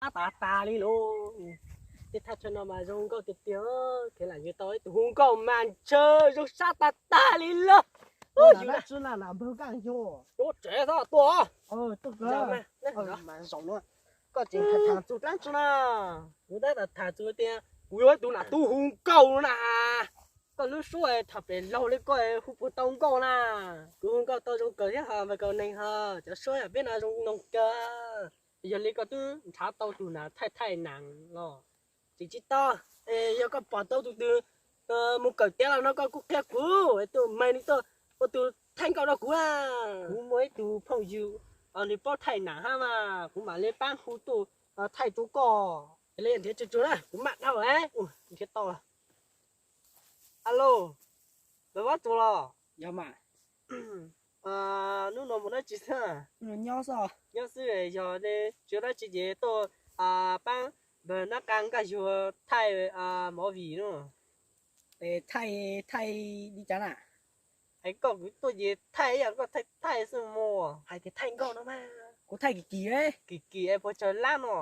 Sab tas tas li lauj. Tej thaj chaw no mas zoo nkauj tiag tiag, kev lam yuav tau ib tug hu nkauj mas ntshe zoo sab tas tas li lauj. Yus na, tsev xwb tuaj. Koj tseem tham tham txug dlaab tsi na. Kuv tab tom tham txug tias kuv yuav ib tug nam tub hu nkauj na. Koj lub suab thaum pem laug li koj hu puas tau nkauj na. Kuv hu nkauj tau zoo kawg thiab ho npawg Kaus Neeg ho, cov suab yam peb no zoo noog kawg. Yog li koj twb nrhav tau tus nam thaij thaij nam los tseem tsis tau. Yog koj pom tau tus twg mus kawm tiav los no koj kuj qhia kuv, tuaj mas nws tuaj ua tus thaij nkauj rau kuv. Kuv muaj ib tug phooj ywg nws paub thaij nam hab mas kuv mam li paab hu tuaj thaij rau koj. Yog li nrhiav tsuag tsuag na, kuv maj dhau lawm, nrhiav tau. Alo, npawg Pob Tsuas los? Yog mas. Hnub no mus dab tsi xwb? Nyob xwb, yog tsis ua dab tsi ces tuaj paab npawg Nab Qa Nkaj Yug thaij movie no. Thaij, thaij li cas na? Es koj kuv tuaj ces thaij ib yam koj thaij thaij xwb mas. Hais tias thaij nkauj no mas. Kuv thaij kim kim, kim kim es puas tsawg lab no?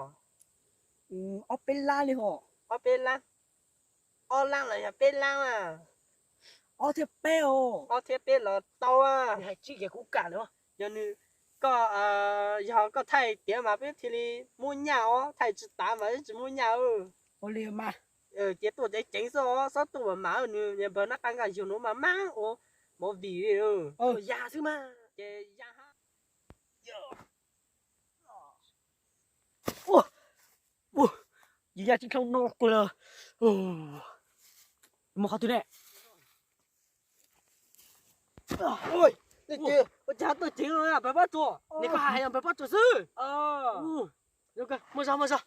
Ob peb lab li hos. Ob peb lab? Ob lab los yog peb lab na? Ob thiab peb os. Ob thiab peb los tau. Hais tsis kiag kuv kam lawm. Yog nws, koj, yog koj thaij tiav mas peb thiaj li muab nyaj os, thaij tsis tav mas tsis muab nyaj. Ua li mas. Ces tuaj ceev ceev xwb os, txhob tuaj mas mas, nws npawg Nab Qa Nkaj Yug nuav mas mas ua movie li, tuaj ya xwb mas. Ces ya hab. Yus ya tsis dhau no kawg lawm. Mus qhov twg ne? Ua cas tuaj ceev no npawg Pob Tsuas? Nws koj hais yog npawg Pob Tsuas xwb. Muaj zog, muaj zog.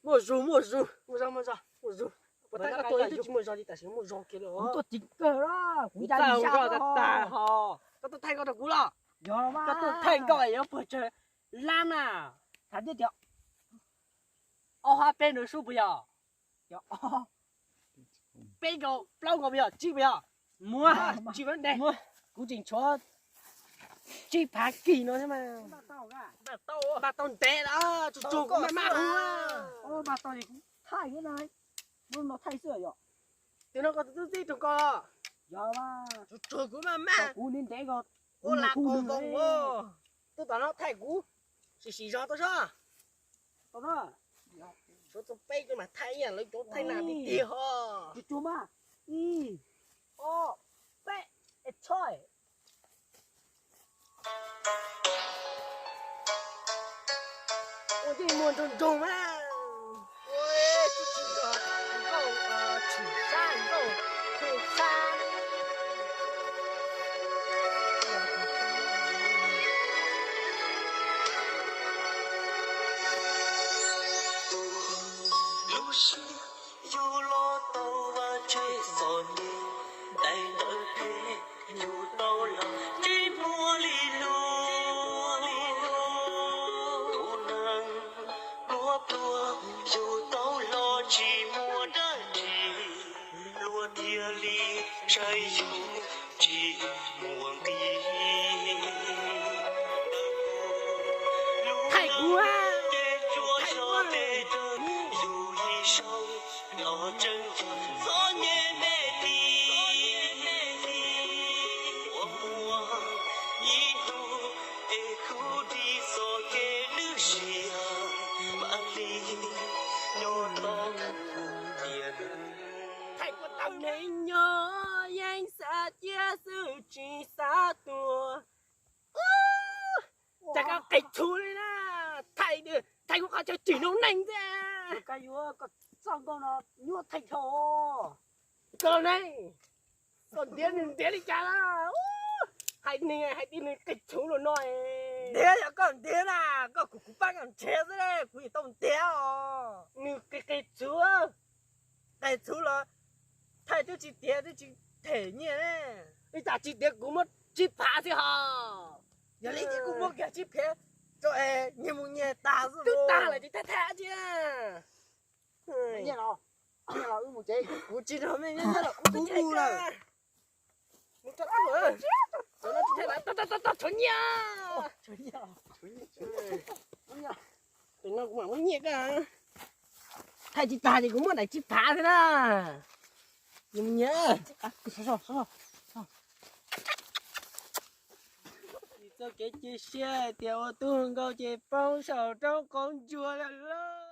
Muaj zog, muaj zog. Muaj zog, muaj zog, muaj zog. Puas thaij koj tuaj ib tug tsis muaj zog li tam sim no muaj zog kiag lawm. Kuv tuaj ceev kawg, kuv ya tsis tau tag hos. Koj tuaj thaij nkauj rau kuv los? Yog mas. Koj tuaj thaij nkauj yuav puas tsawg lab na? Tham tias ob hab peb nrau sub puas yog? Peb nkaus plaub nkaus puas yog? Tsib puas yog? Muab tsib phav ntev. Kuv tseem tshuav tsib phav kis no thiab mas. Npaj tau ntev lawm, tsuag tsuag kuv maj maj hu. Npaj tau es kuv thaij thiab na. Lub no thaij xwb yog. Twb no koj twb txib rau koj. Yog mas. Tsuag tsuag kuv maj maj. Kuv ntev ntev ko. Ua lag ua voog. Tuaj tom no thaij kuv. Sim sim zog tuaj sob. Suav txog peb cov mas thaij ib yam lawv cov thaij nas tiag tiag ho. Tsuag tsuag mas. Ib, ob, peb, es tso. Ua tej muag nroog nroog mas. Ua tsis tshwm nkauj, tshwm sab nkauj, tshwm sab. Lub sij hawm yus los tau vaj tse txom nyem, daim ntawv phem yus tau los tsis muaj li lus. Tus neeg pluag pluag yus tau los tsis muaj dab tsi, luag thiaj li saib yus tsis muaj nqis. Thaij kuv, tsuas tsuas yog tej yus yim saub los tseem yog txom nyem me ntsis. Ua muag ib hnub es kuv dim txoj kev lwj siab, mam li nyob tos kuv tiam neeg. Thaij kuv tau neeg nyob yeej xav ciaj xwb tsis xav tuag. Cas koj qis txhuv li na, thaij, thaij kuv qhov chaw tsim noob neej xwb. Koj yuav koj txoj nkauj no nyuaj thaij dhau. Koj ne, koj ntiav nws ntiav li cas na? Hais nws, hais tias nws qis txhuv los no. Ntiav yog koj ntiav na, koj kuv kuv pab koj nrhiav xwb, kuv yeej tau ntiav os. Nws qis qis txhuv, qis txhuv los thaij twb tsis tiav twb tsis them nyiaj ne. Ib tsam tsis tiav kuv muab tsib phav xwb ho. Yog li ces kuj muab kiag tsib phav rau es nyiag mus nyiag tag xwb. Twb tag lawm ces thaij thaij tsi. Nyiaj los, nyiaj los wb mus tsev. Kuv tsis nrog mej nyob nyob los kuv mus lawm. Mus tso dab lawm. Tshuav nyiaj. No kuv mam muab nyiaj koj. Thaij tsis tag ces kuv muab daim tsib phav thiab na. Nyiam nyiam. Txoj kev cia siab tias ua tub hluas nkauj ces poob saum roob qauv ntsuag lawm lauj.